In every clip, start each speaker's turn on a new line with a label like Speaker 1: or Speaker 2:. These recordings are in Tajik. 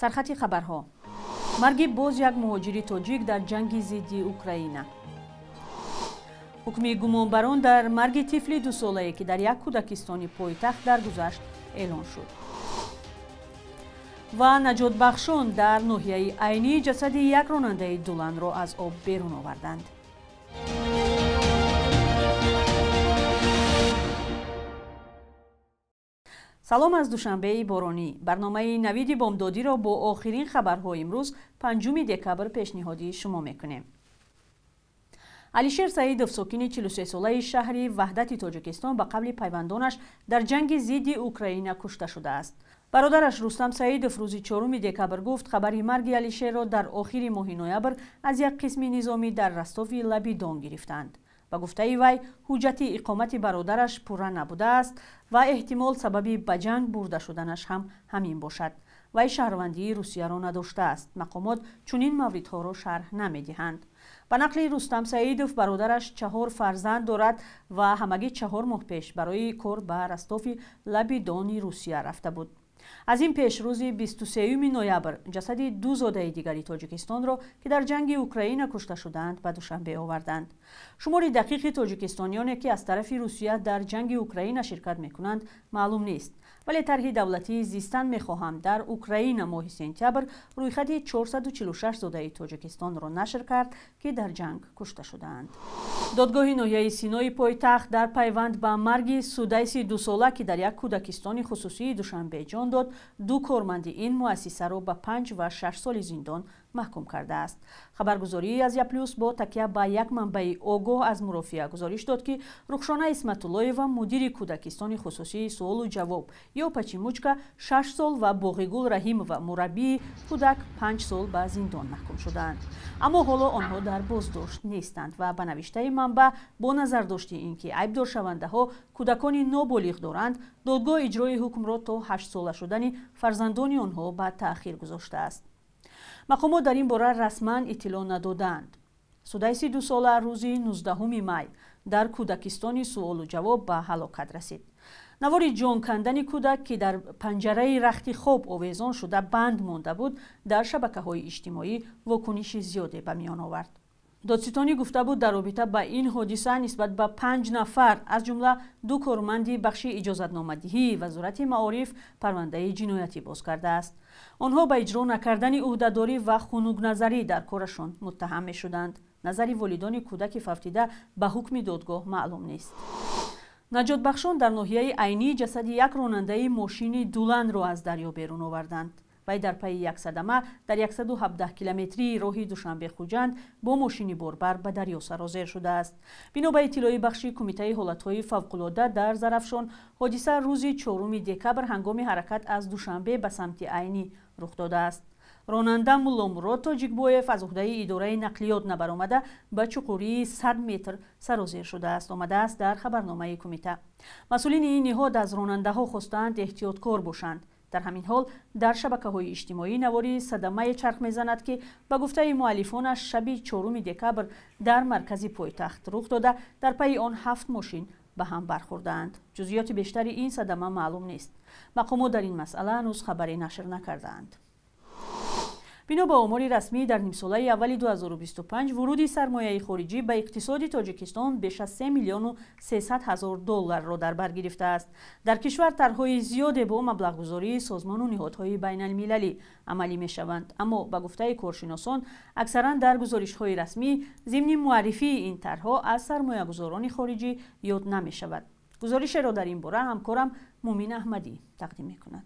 Speaker 1: Сархати хабарҳо. Марги боз як муҳоҷири тоҷик дар ҷанги зидди Украина. Ҳукми гумонбарон дар марги тифли дусолае, ки дар як кӯдакистони пойтахт даргузашт, эълон шуд. Ва наҷотбахшон дар ноҳияи Айнӣ ҷасади як ронандаи дуланро аз об берун оварданд. Салом аз Душанбеи боронӣ. Барномаи навиди бомдодиро бо охирин хабарҳо имрӯз 5 декабр пешниҳоди шумо мекунем. Алишер Саидов, сокини 43-солаи шаҳри Ваҳдати Тоҷикистон, ба қавли пайвандонаш дар ҷанги зидди Украина кушта шудааст. Бародараш Рустам Саидов рӯзи 4 декабр гуфт, хабари марги Алишерро дар охири моҳи ноябр аз як қисми низомӣ дар Ростови лаби Дон гирифтанд. Ба гуфтаи вай, ҳуҷҷати иқомати бародараш пурра набудааст ва эҳтимол сабаби ба ҷанг бурда шуданаш ҳам ҳамин бошад. Вай шаҳрвандии Русияро надоштааст. Мақомот чунин мавридҳоро шарҳ намедиҳанд. Ба нақли Рустам Саидов, бародараш 4 фарзанд дорад ва ҳамагӣ 4 моҳ пеш барои кор ба Ростови лаби Дони Русия рафта буд. Аз ин пеш рӯзи 23 ноябр ҷасади ду зодаи дигари Тоҷикистонро, ки дар ҷанги Украина кушта шудаанд, ба Душанбе оварданд. Шумори дақиқи тоҷикистониёне, ки аз тарафи Русия дар ҷанги Украина ширкат мекунанд, маълум нест. Вале тарҳи давлатии «Зистан мехоҳам» дар Украина моҳи сентябр рӯйхати 446 зодаи Тоҷикистонро нашр кард, ки дар ҷанг кушта шудаанд. Додгоҳи ноҳияи Синои пойтахт дар пайванд ба марги судайси дусола, ки дар як кӯдакистони хусусии Душанбе ҷон дод, ду корманди ин муассисаро ба 5 ва 6 соли зиндон маҳкум кардааст. Хабаргузории Азия Плюс бо такя ба як манбаи огоҳ аз мурофиа гузориш дод, ки Рухшона Исматуллоева, мудири кӯдакистони хусусии «Суолу ҷавоб» ё Пачимучка, 6 сол ва Боғигул Раҳимова, мураббии кӯдак, 5 сол ба зиндон маҳкум шудаанд. Аммо ҳоло онҳо дар боздошт нестанд ва ба навиштаи манбаъ, бо назардошти ин ки айбдоршавандаҳо кӯдакони ноболиғ доранд, додгоҳ иҷрои ҳукмро то 8 сола шудани фарзандони онҳо ба таъхир гузоштааст. Мақомот дар ин бора расман иттилоъ надодаанд. Судайси дусола рӯзи 19 май дар кӯдакистони «Суолу ҷавоб» ба ҳалокат расид. Навори ҷон кандани кӯдак, ки дар панҷараи рахти хоб овезон шуда банд монда буд, дар шабакаҳои иҷтимоӣ вокуниши зиёде ба миён овард. Додситонӣ гуфта буд, дар робита ба ин ҳодиса нисбат ба 5 нафар, аз ҷумла ду корманди бахши иҷозатномадиҳии Вазорати маориф, парвандаи ҷиноятӣ боз кардааст. Онҳо ба иҷро накардани ӯҳдадорӣ ва хунукназарӣ дар корашон муттаҳам мешуданд. Назари волидони кӯдаки фавтида ба ҳукми додгоҳ маълум нест. Наҷотбахшон дар ноҳияи Айнӣ ҷасади як ронандаи мошини дуланро аз дарё берун оварданд. Вай дар пайи як садама дар 117 километрии роҳи Душанбе-Хуҷанд бо мошини борбар ба дарё сарозер шудааст. Бино ба иттилои бахши Кумитаи ҳолатҳои фавқулодда дар Зарафшон, ҳодиса рӯзи 4 декабр ҳангоми ҳаракат аз Душанбе ба самти Айнӣ рух додааст. Ронанда Мулломурод Тоҷикбоев аз уҳдаи идораи нақлиёт набаромада ба чуқурии 100 метр сарозер шудааст, омадааст дар хабарномаи кумита. Масъулини ин ниҳод аз ронандаҳо хостаанд эҳтиёткор бошанд. Дар ҳамин ҳол дар шабакаҳои иҷтимоӣ навори садамае чарх мезанад, ки ба гуфтаи муаллифонаш шаби 4 декабр дар маркази пойтахт рух дода, дар пайи он 7 мошин ба ҳам бархӯрдаанд. Ҷузъиёти бештари ин садама маълум нест. Мақомот дар ин масъала ҳанӯз хабаре нашр накардаанд. Бино ба омори расмӣ, дар нимсолаи аввали 2025 вуруди сармояи хориҷӣ ба иқтисоди Тоҷикистон беш аз 3 миллиону 300 ҳазор долларро дар бар гирифтааст. Дар кишвар тарҳҳои зиёде бо маблағгузории созмону ниҳодҳои байналмилалӣ амалӣ мешаванд. Аммо ба гуфтаи коршиносон, аксаран дар гузоришҳои расмӣ зимни муаррифии ин тарҳҳо аз сармоягузорони хориҷӣ ёд намешавад. Гузоришеро дар ин бора ҳамкорам Мумин Аҳмадӣ тақдим мекунад.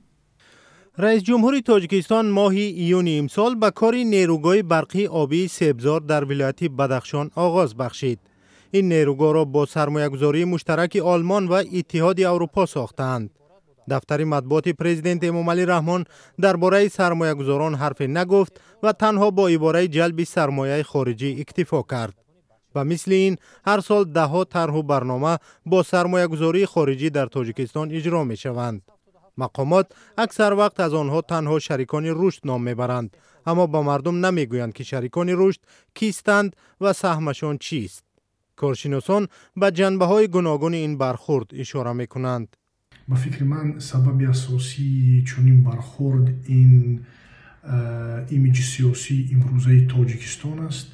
Speaker 2: Раис ҷумҳури Тоҷикистон моҳи июни имсол ба кори нерӯгоҳи барқии обии Себзор дар вилояти Бадахшон оғоз бахшид. Ин нерӯгоҳро бо сармоягузории муштараки Олмон ва Иттиҳоди Аврупо сохтаанд. Дафтари матбуоти президент Эмомалӣ Раҳмон дар бораи сармоягузорон ҳарфе нагуфт ва танҳо бо ибораи ҷалби сармояи хориҷӣ иктифо кард. Ба мисли ин ҳар сол даҳҳо тарҳу барнома бо сармоягузории хориҷӣ дар Тоҷикистон иҷро мешаванд. Мақомот аксар вақт аз онҳо танҳо шарикони рушд ном мебаранд, аммо ба мардум намегӯянд, ки шарикони рушд кистанд ва саҳмашон чист. Коршиносон ба ҷанбаҳои гуногуни ин бархурд ишора мекунанд.
Speaker 3: Ба фикри ман, сабаби асосии чунин бархурд ин имиҷи сиёсии имрӯзаи Тоҷикистон аст.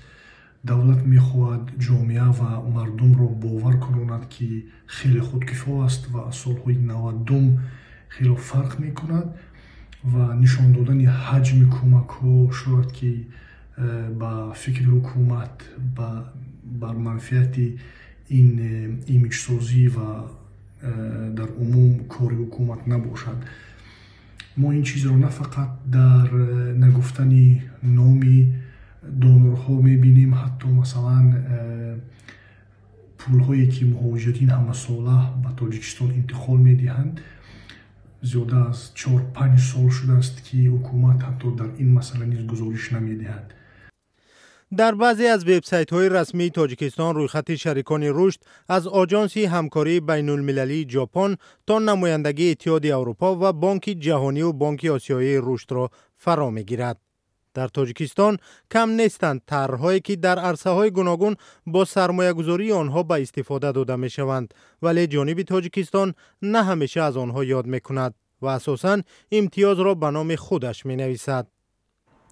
Speaker 3: Давлат мехоҳад ҷомеа ва мардумро бовар кунонад, ки хеле худкифо аст ва аз солҳои 90 хело фарқ мекунад ва нишон додани ҳаҷми кӯмакҳо шояд ки ба фикри ҳукумат бар манфиати ин имиҷсозӣ ва дар умум кори ҳукумат набошад. Мо ин чизро на фақат дар нагуфтани номи донорҳо мебинем, ҳатто масалан пулҳое ки муҳоҷирин ҳамасола ба Тоҷикистон интиқол медиҳанд, зиёда аз 4-5 сол шудааст, ки ҳукумат ҳатто дар ин масъала низ гузориш намедиҳад.
Speaker 2: Дар баъзе аз вебсайтҳои расмии Тоҷикистон рӯйхати шарикони рушд аз Оҷонси ҳамкории байнулмилалии Ҷопон то намояндагии Иттиҳоди Аврупо ва Бонки Ҷаҳониву Бонки Осиёии рушдро фаро мегирад. Дар Тоҷикистон кам нестанд тарҳҳое, ки дар арсаҳои гуногун бо сармоягузории онҳо ба истифода дода мешаванд, вале ҷониби Тоҷикистон на ҳамеша аз онҳо ёд мекунад ва асосан имтиёзро ба номи худаш менависад.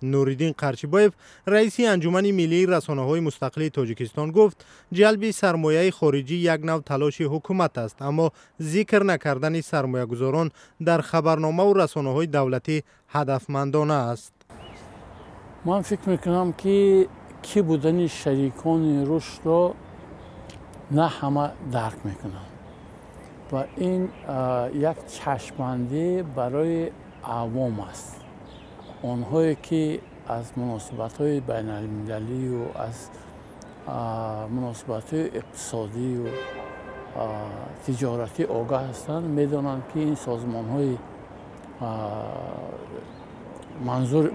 Speaker 2: Нуриддин Қарчибоев, раиси Анҷумани миллии расонаҳои мустақили Тоҷикистон, гуфт, ҷалби сармояи хориҷӣ як нав талоши ҳукумат аст, аммо зикр накардани сармоягузорон дар хабарномаву расонаҳои давлатӣ ҳадафмандона аст.
Speaker 4: Ман фикр мекунам, ки кӣ будани шарикони рушдро на ҳама дарк мекунанд ва ин як чашмандӣ барои авом аст. Онҳое ки аз муносибатҳои байналмилалию аз муносибатҳои иқтисодию тиҷоратӣ огаҳ ҳастанд, медонанд, ки ин созмонҳои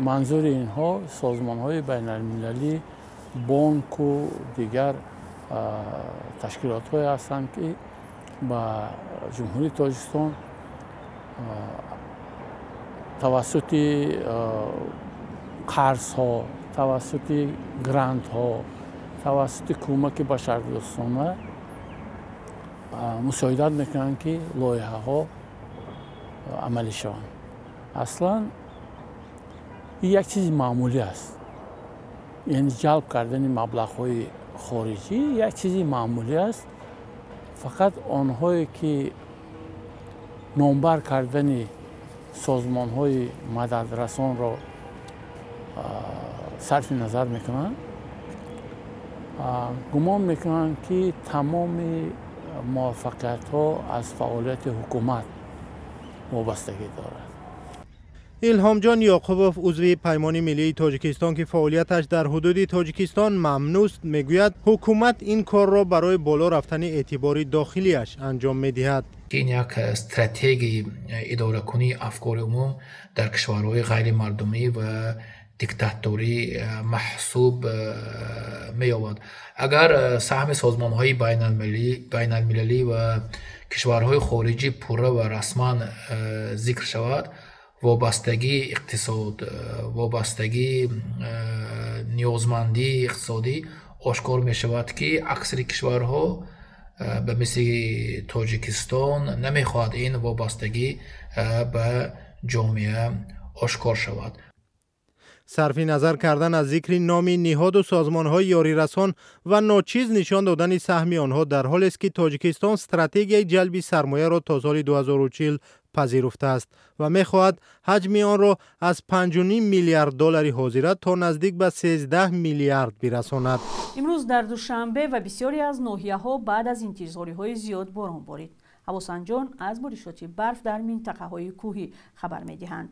Speaker 4: манзури инҳо созмонҳои байналмилалӣ, бонку дигар ташкилотҳое ҳастанд, ки ба Ҷумҳурии Тоҷикистон тавассути қарзҳо, тавассути грантҳо, тавассути кӯмаки башардӯстона мусоидат мекунанд, ки лоиҳаҳо амалӣ шаванд. Аслан ин як чизи маъмулӣ аст, яъне ҷалб кардани маблағҳои хориҷӣ як чизи маъмулӣ аст. Фақат онҳое ки номбар кардани созмонҳои мададрасонро сарфи назар мекунанд, гумон мекунанд, ки тамоми муваффақиятҳо аз фаъолияти ҳукумат вобастагӣ дорад.
Speaker 2: Илҳомҷон Ёқубов, узви Паймони миллии Тоҷикистон, ки фаъолияташ дар ҳудуди Тоҷикистон мамнӯст, мегӯяд, ҳукумат ин корро барои боло рафтани эътибори дохилиаш анҷом медиҳад.
Speaker 5: Ин як стратегияи идоракунии афкори умум дар кишварҳои ғайримардумӣ ва диктаторӣ маҳсуб меёбад. Агар саҳми созмонҳои байналмилалӣ ва кишварҳои хориҷӣ пурра ва расман зикр шавад, вобастагии иқтисод, вобастагии ниёзмандии иқтисодӣ ошкор мешавад, ки аксари кишварҳо ба мисли Тоҷикистон намехоҳад ин вобастагӣ ба ҷомеа ошкор шавад.
Speaker 2: Сарфи назар кардан аз зикри номи ниҳоду созмонҳои ёрирасон ва ночиз нишон додани саҳми онҳо дар ҳолест, ки Тоҷикистон стратегияи ҷалби сармояро то соли 2040 пазируфтааст ва мехоҳад ҳаҷми онро аз 5,5 миллиард доллари ҳозира то наздик ба 13 миллиард бирасонад.
Speaker 1: Имрӯз дар Душанбе ва бисёре аз ноҳияҳо баъд аз интизориҳои зиёд борон борид. Ҳавосанҷон аз боришоти барф дар минтақаҳои кӯҳӣ хабар медиҳанд.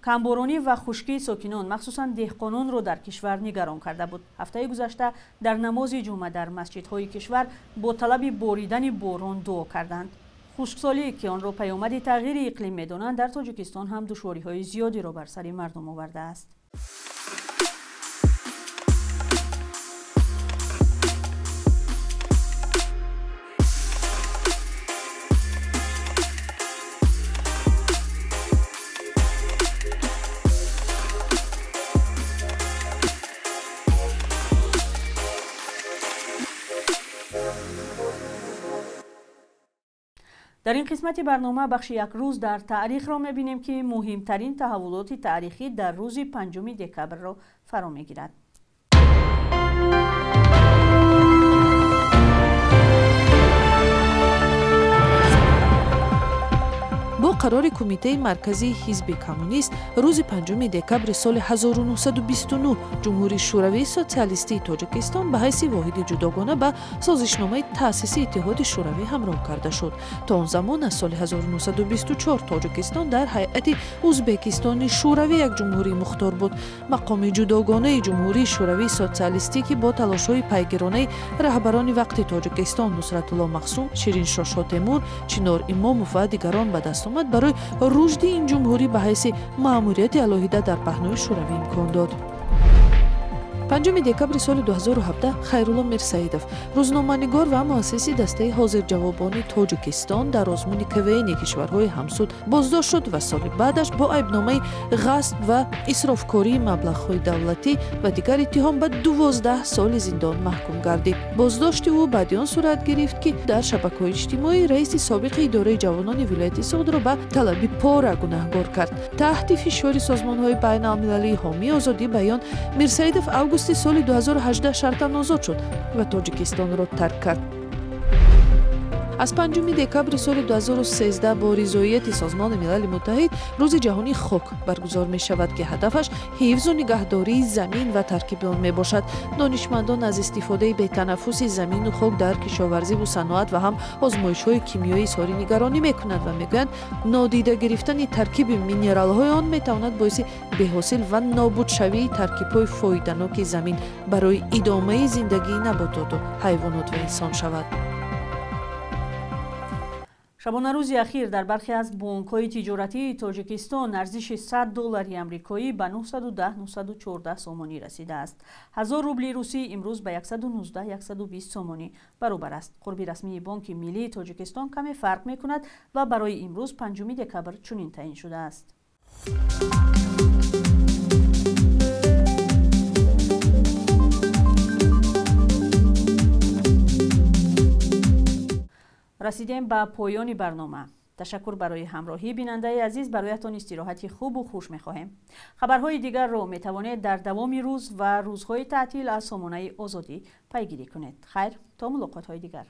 Speaker 1: Камборонӣ ва хушкии сокинон, махсусан деҳқононро дар кишвар нигарон карда буд. Ҳафтаи гузашта дар намози ҷумъа дар масҷидҳои кишвар бо талаби боридани борон дуо карданд. Хушксолӣ, ки онро паёмади тағйири иқлим медонанд, дар Тоҷикистон ҳам душвориҳои зиёдеро бар сари мардум овардааст. Дар ин қисмати барнома бахши як рӯз дар таърихро мебинем, ки муҳимтарин таҳаввулоти таърихӣ дар рӯзи 5 декабрро фаро мегирад.
Speaker 6: Бо қарори Кумитаи Марказии Ҳизби Коммунист рӯзи 5 декабри соли 1929 Ҷумҳурии Шӯравии Социалистии Тоҷикистон ба ҳайси воҳиди ҷудогона ба созишномаи таъсиси Иттиҳоди Шӯравӣ ҳамроҳ карда шуд. То он замон аз соли 1924 Тоҷикистон дар ҳайати Ӯзбекистони Шӯравӣ як ҷумҳурии мухтор буд. Мақоми ҷудогонаи Ҷумҳурии Шӯравии Социалистӣ, ки бо талошҳои пайгиронаи раҳбарони вақти Тоҷикистон Нусратулло Махсум, Шириншоҳ Шотемур, Чинор Имомов ва дигарон ба даст омад, барои рушди ин ҷумҳурӣ ба ҳайси маъмурияти алоҳида дар паҳнои Шӯравӣ имкон дод. 5 декабри соли 2017 Хайрулло Мирсаидов, рӯзноманигор ва муассиси дастаи ҳозирҷавобони Тоҷикистон, дар озмуни КВН кишварҳои ҳамсуд боздошт шуд ва соли баъдаш бо айбномаи ғасб ва исрофкории маблағҳои давлатӣ ва дигар иттиҳом ба 12 соли зиндон маҳкум гардид. Боздошти ӯ баъди он сурат гирифт, ки дар шабакаҳои иҷтимоӣ раиси собиқи идораи ҷавонони вилояти Суғдро ба талаби пора гунаҳгор кард. Таҳти фишори созмонҳои байналмилалии ҳомии озодии баён Мирсаидов августи соли 2018 шартан озод шуд ва Тоҷикистонро тарк кард. Аз 5 декабри соли 2013 бо ризоияти Созмони Милали Муттаҳид Рӯзи ҷаҳонии хок баргузор мешавад, ки ҳадафаш ҳифзу нигаҳдории замин ва таркиби он мебошад. Донишмандон аз истифодаи бетанаффуси замину хок дар кишоварзиву саноат ва ҳам озмоишҳои кимиёӣ изҳори нигаронӣ мекунанд ва мегӯянд, нодида гирифтани таркиби минералҳои он метавонад боиси беҳосил ва нобудшавии таркибҳои фоиданоки замин барои идомаи зиндагии набототу ҳайвонот ва инсон шавад.
Speaker 1: Шабонарӯзи ахир дар бархе аз бонкҳои тиҷоратии Тоҷикистон арзиши 100 доллари амрикоӣ ба 910-914 сомонӣ расидааст. 1000 рубли русӣ имрӯз ба 119-120 сомонӣ баробар аст. Қурби расмии Бонки Миллии Тоҷикистон каме фарқ мекунад ва барои имрӯз 5 декабр чунин таъин шудааст. Расидем ба поёни барнома. Ташаккур барои ҳамроҳӣ. Бинандаи азиз, бароятон истироҳати хубу хуш мехоҳем. Хабарҳои дигарро метавонед дар давоми рӯз ва рӯзҳои таътил аз сомонаи Озодӣ пайгирӣ кунед. Хайр, то мулоқотҳои дигар.